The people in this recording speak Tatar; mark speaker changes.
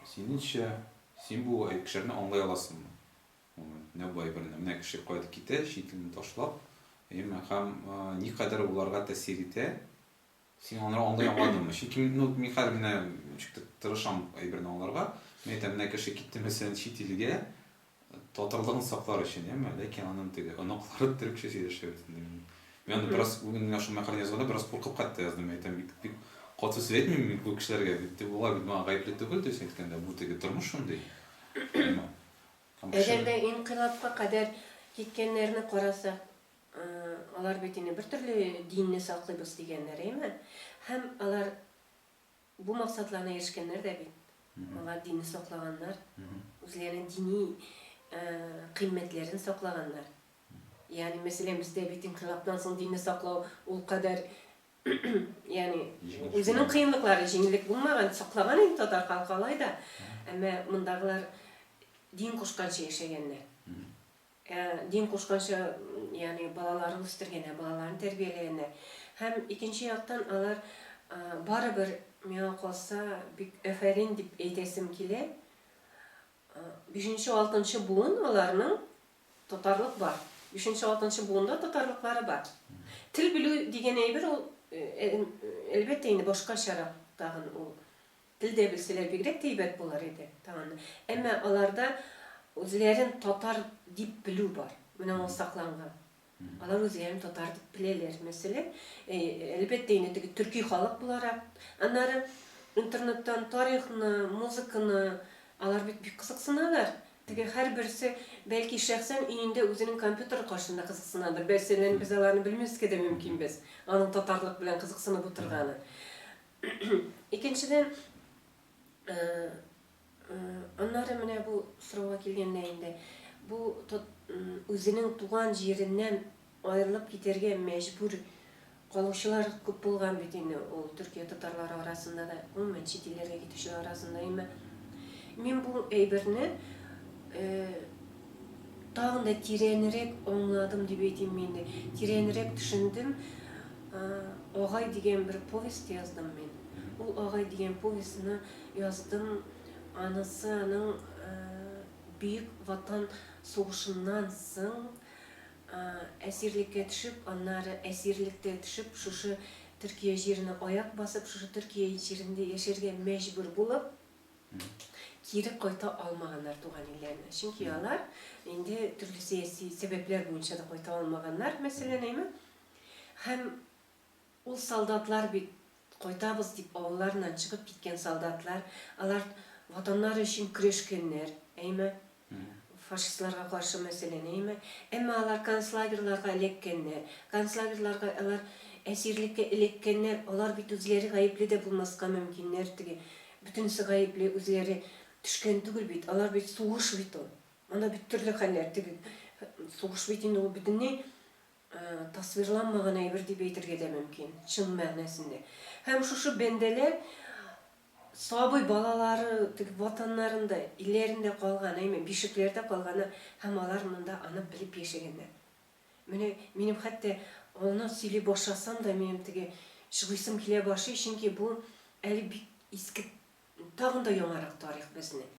Speaker 1: Синеңчә, син бу кешеләрне аңлый аласыңмы? Гомумән, менә бу әйберне. Менә кеше кайтып китә, чит илне ташлап, әйеме, һәм никадәр уларга тәэсир итә, син аны аңлый алмадыңмы? Чөнки, ну, мин хәзер менә ничектер тырышам әйберне аңларга. Мин әйтәм, менә кеше китте, мәсәлән, чит илгә, татарлыгын саклар өчен, әйеме? Ләкин аның теге оныклары төрекчә сөйләшә бит инде. Мин аны бераз, бүген менә шул мәкаләне язганда бераз куркып хәтта яздым. Мин әйтәм, бик, бик каты сүз әйтмим мин бу кешеләргә бит, алар бит моңа гаепле түгел, дөресен әйткәндә, бу теге тормыш шундый. Әйеме?
Speaker 2: Әгәр дә инкыйлабка кадәр киткәннәрне карасак, алар бит инде бертөрле динне саклыйбыз дигәннәр, әйеме? Һәм алар бу максатларына ирешкәннәр дә бит. Алар динне саклаганнар, үзләренең дини кыйммәтләрен саклаганнар. Ягъни, мәсәлән, бездә бит инкыйлабтан соң динне саклау ул кадәр Ягъни үзенең кыенлыклары, җиңеллек булмаган, саклаган инде татар халкы алай да. Әмма мондагылар дин кушканча яшәгәннәр. Ә дин кушканча, ягъни балаларын үстергәннәр, балаларын тәрбияләгәннәр. Һәм икенче яктан алар барыбер, миңа калса, бик афәрин дип әйтәсем килә. Бишенче, алтынчы буын аларның татарлык бар. Бишенче, алтынчы буында татарлыклары бар. Тел белү дигән әйбер ул, әлбәттә инде, башкачарак тагын ул. Тел дә белсәләр бигрәк тә әйбәт булыр иде тагын. Әмма аларда үзләрен татар дип белү бар. Менә ул сакланган. Алар үзләрен татар дип беләләр, мәсәлән. Әлбәттә инде теге төрки халык буларак. Аннары интернеттан тарихны, музыканы алар бит бик кызыксыналар. Теге һәрберсе, бәлки, шәхсән өендә үзенең компьютеры каршында кызыксынадыр. Мәсәлән, без аларны белмәскә дә мөмкинбез, аның татарлык белән кызыксынып утырганын. Икенчедән, Аннары менә бу сорауга килгәндә инде, бу үзенең туган җиреннән аерылып китәргә мәҗбүр калучылар күп булган бит инде ул Төркия татарлары арасында да, гомумән чит илләргә китүчеләр арасында. Әмма мин бу әйберне тагын да тирәнрәк аңладым дип әйтимме инде, тирәнрәк төшендем. Агай дигән бер повесть яздым мин. Ул Агай дигән повестьны Яздым, анысы аның Бөек Ватан сугышыннан соң әсирлеккә төшеп, аннары әсирлектә төшеп, шушы Төркия җиренә аяк басып, шушы Төркия җирендә яшәргә мәҗбүр булып, кире кайта алмаганнар туган илләренә. Чөнки алар инде төрле сәяси сәбәпләр буенча да кайта алмаганнар, мәсәлән, әйме? Һәм Ул солдатлар бит, кайтабыз дип авылларыннан чыгып киткән солдатлар, алар Ватаннары өчен көрәшкәннәр, әйме? Фашистларга каршы, мәсәлән, әйме? Әмма алар концлагерьларга эләккәннәр. Концлагерьларга алар әсирлеккә эләккәннәр, алар бит үзләре гаепле дә булмаска мөмкиннәр, теге, бөтенесе гаепле, үзләре төшкән түгел бит, алар бит сугыш бит ул. Анда бит төрле хәлләр, теге, сугыш бит инде ул бөтенләй Тасвирланмаган әйбер дип әйтергә дә мөмкин, чын мәгънәсендә. Һәм шушы бәндәләр сабый балалары теге ватаннарында, илләрендә калган, әйме, бишекләрдә калганнар һәм алар монда аны белеп яшәгәннәр. Менә минем хәтта аны сөйли башласам да, минем теге җылыйсым килә башлый, чөнки бу әле бик иске, тагын да яңарак тарих безнең.